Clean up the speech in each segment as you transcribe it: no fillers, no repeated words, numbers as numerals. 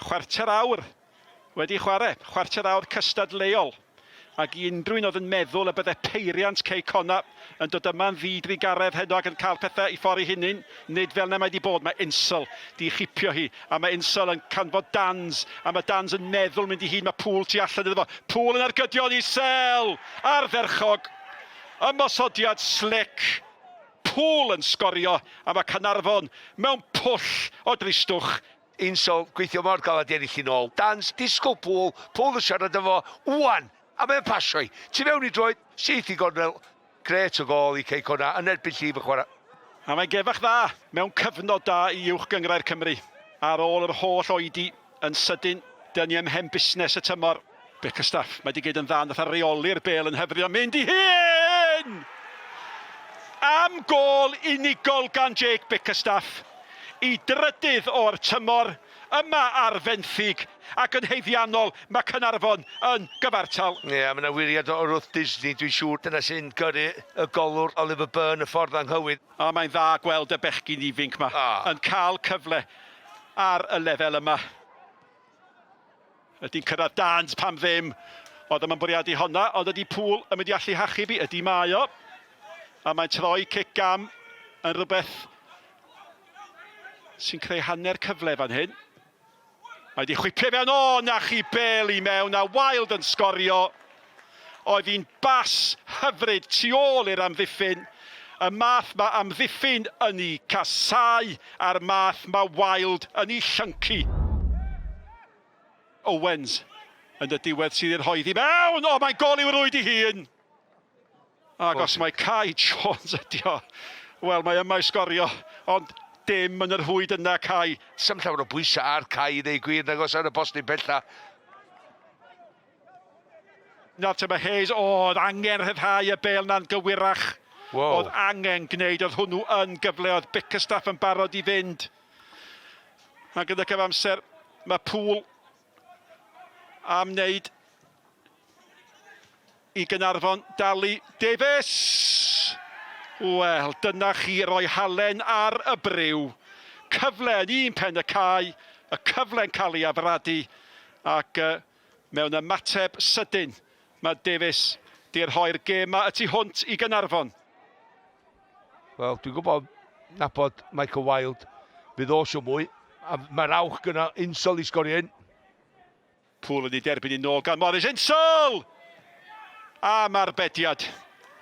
Chwarter awr wedi chwarae, chwarter awr cystadleuol. Ac i unrhyw un oedd yn meddwl y bydde peiriant Cei Connah yn dod yma'n ddi-drugaredd heno ac yn cael pethau i ffordd ei hunain, nid fel 'na mae 'di bod. Mae Insel 'di chipio hi, a mae Insel yn canfod Dans, a mae Dans yn meddwl mynd i hun, mae Poole tu allan iddo fo. Poole yn ergydio'n isel! Ardderchog! Ymosodiad slic! Poole yn sgorio, a mae Caernarfon mewn pwll o dristwch. Insel, gweithio mor galed i ennill hi nôl. Dans, disgwyl Poole, Poole yn siarad efo fo, ŵan! A mae o'n pasio hi. Tu fewn i droed, syth i gornel. Grêt o gôl i Cei Connah yn erbyn llif y chwarae. A mae'n gefach dda mewn cyfnod da i Uwch Gynghrair Cymru. Ar ôl yr holl oedi yn sydyn, dyn ni ym mhen busnes y tymor. Bickerstaff, mae 'di gwneud yn dda, nath o reoli'r bêl yn hyfryd a mynd i hun! Am gôl unigol gan Jake Bickerstaff i drydydd o'r tymor yma ar fenthyg ac yn haeddiannol mae Caernarfon yn gyfartal. Ie, mae yna wiriad o wrth Disney, dwi'n siŵr. Dyna sy'n gyrru y golwr Oliver Byrne y ffordd anghywir. A mae'n dda gweld y bechgyn ifinc 'ma yn cael cyfle ar y lefel yma. Ydy'n cyrraedd Dans, pam ddim? Oedd yma'n bwriadu honna, ond ydy Poole yn mynd i allu hachub i? Ydy mae o. A mae'n troi cic gam yn rhywbeth sy'n creu hanner cyfle fan hyn. Mae wedi chwipio fewn, o na chi bel i mewn a Wild yn sgorio. Oedd hi'n bas hyfryd tu ôl i'r amddiffyn. Y math mae amddiffyn yn ei casáu a'r math mae Wild yn ei llyncu. Owens yn y diwedd sydd i'r rhoi i mewn! O, mae'n gol i'w rwyd i hun! Ac os mae Kai Jones ydi o, wel mae yma i sgorio, ond dim yn yr rhwyd yna, Kai. Sa'm llawer o bwysau ar Kai i ddeud gwir, nag oes ar y postyn pella. Nawr te mae Hayes, o, oedd angen rhyddhau y bêl na'n gywirach. Wow. Oedd angen gwneud, oedd hwnnw yn gyfle, oedd Bickerstaff yn barod i fynd. A gyda cyfamser, mae Poole am wneud i Gaernarfon dalu Davies! Wel, dyna chi roi halen ar y briw. Cyfle yn un pen y cae, y cyfle'n cael ei afradu, ac mewn ymateb sydyn, mae Davies 'di rhoi'r gêm 'ma y tu hwnt i Gaernarfon. Wel, dwi'n gwybod nabod Michael Wilde, fydd o eisiau mwy, a mae'r awch gyda Insel i sgorio un. Poole yn ei derbyn i nôl gan Morris. Insel! Am arbediad.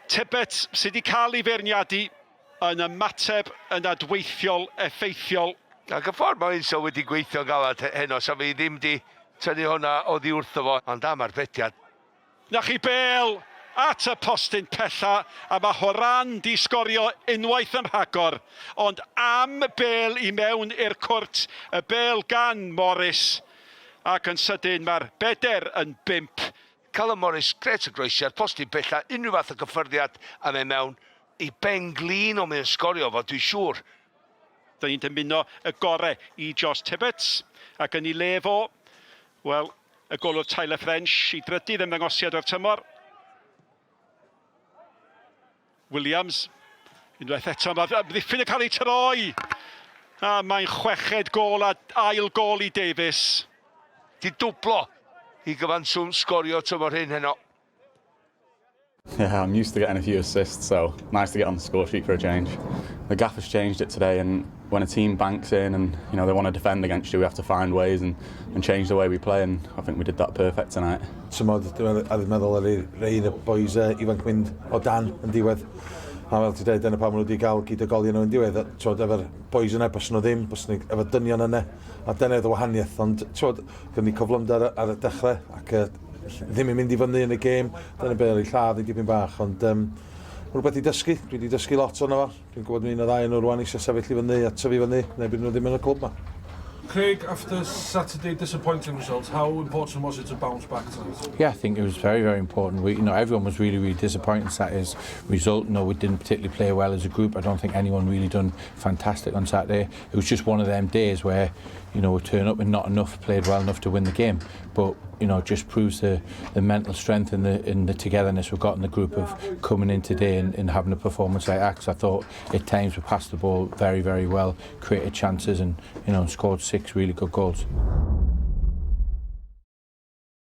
Tibbets sydd wedi cael ei feirniadu yn ymateb yn adweithiol effeithiol. Ac y ffordd mae Insel wedi gweithio'n galed heno, sa fi ddim wedi tynnu hwnna oddi wrtho fo, ond am arbediad. 'Na chi bêl at y postyn pella a mae Horan 'di sgorio unwaith yn rhagor, ond am bêl i mewn i'r cwrt, y bêl gan Morris, ac yn sydyn mae'r beder yn bump. Callum Morris, grêt o groesiad, postyn pella, unrhyw fath o gyffyrddiad a mae mewn i ben glin o mae o'n sgorio fo, dwi'n siŵr. Da ni'n dymuno y gore i Josh Tibbetts, ac yn ei le fo, wel, Y golwr Tyler French i drydydd ymddangosiad o'r tymor. Williams, unwaith eto, mae amddiffyn yn cael ei troi. A mae'n chweched gôl a ail gôl i Davies. Di dwblo i gyfanswm sgorio tymor hyn heno. Yeah, I'm used to getting a few assists, so nice to get on the score sheet for a change. The gaffer's changed it today, and when a team banks in and you know they want to defend against you, we have to find ways and, and change the way we play, and I think we did that perfect tonight. Tymod, dwi'n meddwl meddwl ar rei y boys ifanc mynd o dan yn diwedd. A fel ti'n dweud, dyna pam maen nhw wedi cael gyd o goliau nhw yn diwedd. Tywod, efo'r boys yna, bys nhw ddim, bys nhw efo dynion yna. A dyna oedd y wahaniaeth, ond tywod, gyda ni cyflymder ar y dechrau ac ddim yn mynd i fyny yn y gêm. Dyna be oedd ei lladd i dipyn bach, ond um, rhywbeth i dysgu. Dwi wedi dysgu lot o'n fo. Dwi'n gwybod un o ddau nhw rwan eisiau sefyll i fyny a tyfu fyny, neu byd nhw ddim yn y clwb ma. Craig, after Saturday disappointing results, how important was it to bounce back tonight? Yeah, I think it was very, very important. We, you know, everyone was really, really disappointed in Saturday's result. You know, we didn't particularly play well as a group. I don't think anyone really done fantastic on Saturday. It was just one of them days where, you know, we turn up and not enough played well enough to win the game. But, you know, it just proves the, the mental strength and the, and the togetherness we've got in the group of coming in today and, and having a performance like that. Because I thought at times we passed the ball very, very well, created chances and, you know, scored six really good goals.